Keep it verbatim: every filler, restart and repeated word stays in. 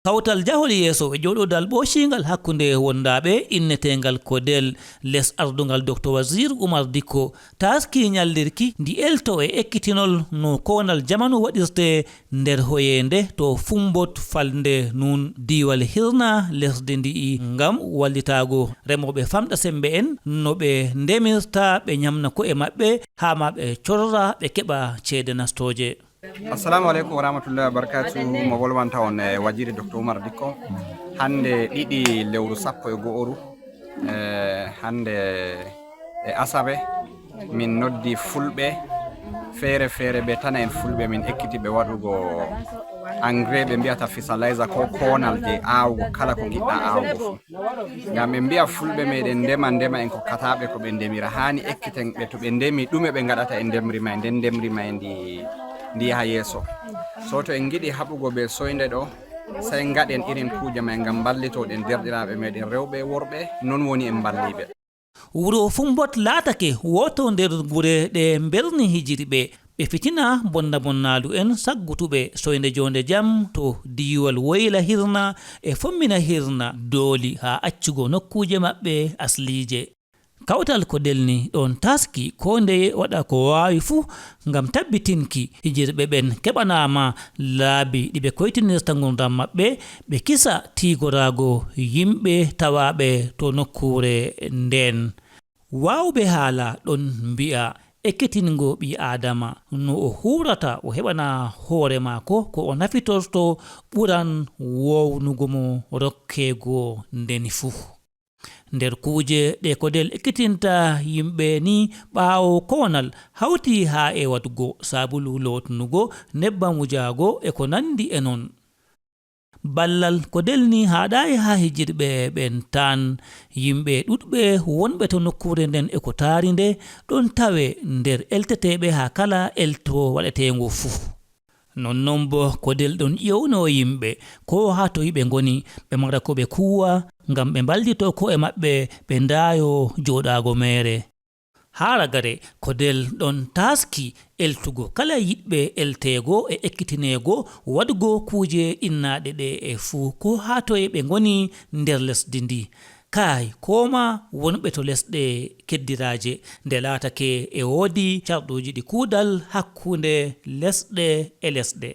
Kawtal jahol yeeso e jooɗodal ɓoociingal hakkunde wondaaɓe inneteengal Kodel les ardungal Doktor Wazir Umar Dikko taaskii ñallirki ndi elto e ekkitinol no koonal jamanu waɗirtee nder hoyeende to Fumbot falnde nun diiwal hirna lesdi ndi'i ngam wallitaago remooɓe famɗa semmbe en no ɓe ndemirta ɓe ñamna ko'e maɓɓe haa ma ɓe corra ɓe keɓa ceede nastooje. Assalamu aleykum wa rahmatullahi wa barakatuh. Mo wolwanta on e wajiri Docteur Oumar Dicko. Hannde ɗiɗi lewru sappo e go'oru, e hannde e asawe, min noddi fulɓe feere feere ɓe tana en fulɓe min ekkiti ɓe waɗugo engrais ɓe mbiyata fertilizer ko koonal je aawugo kala ko ngiɗɗa aawugo fuu. Ngam ɓe mbiya fulɓe meɗen ndema, ndema en kokkataɓe ko ɓe ndemira. Haani ekkiten ɓe to ɓe ndemi ɗume ɓe ngaɗata e ndemri may, nden ndemri may ndi, ndi yaha yeeso. So to en ngiɗi haɓugo be soynde ɗo, sey ngaɗen irin kuuje may ngam mballitoɗen derɗiraaɓe meɗen rewɓe e worɓe, non woni en mballiɓe. Wuro Fumbot laatake wooto nder gure ɗe mberni hijirɓe. Ɓe fitina bonna bonnaalu en saggutuɓe soynde joonde jam to diiwal Woyla Hirna e Fommina Hirna dooli haa accugo nokkuuje maɓɓe asliije. Kawtal Kodel ni ɗon taaski koo ndeye waɗa ko waawi fuu ngam tabbitinki hijirɓe ɓen keɓanaama laabi ɗi ɓe koytinirta ngurndan maɓɓe, ɓe kisa tiigoraago yimɓe tawaaɓe to nokkuure nden. Waawɓe haala ɗon mbi'a ekkitingo ɓii-aadama no o huurata o heɓana hoore maako ko o nafitorto ɓuran woownugo mo rokkeego ndeni fuu. Nder kuuje ɗe Kodel ekkitinta yimɓe ni ɓaawo koonal hawti haa e waɗugo saabulu lootnugo, nebbam wujaago e ko nanndi e non. Ballal Kodel ni haaɗaay haa hijirɓe ɓen tan. Yimɓe ɗuɗɓe wonɓe to nokkuure nden e ko taari nde ɗon tawe nder elteteeɓe haa kala elto waɗeteengo fuu. Nonnon boo Kodel ɗon ƴeewno yimɓe koo haa toy ɓe ngoni, ɓe mara ko ɓe kuuwa ngam ɓe mballito ko'e maɓɓe, ɓe ndaayo jooɗaago meere. Haa ragare, Kodel ɗon taaski eltugo kala yiɗɓe elteego e ekkitineego waɗugo kuuje innaaɗe ɗe'e fuu koo haa toye ɓe ngoni nder lesdi ndi. Kaay, koo maa wonɓe to lesɗe keddiraaje, nde laatake e woodi carɗuuji ɗi kuudal hakkunde lesɗe e lesɗe.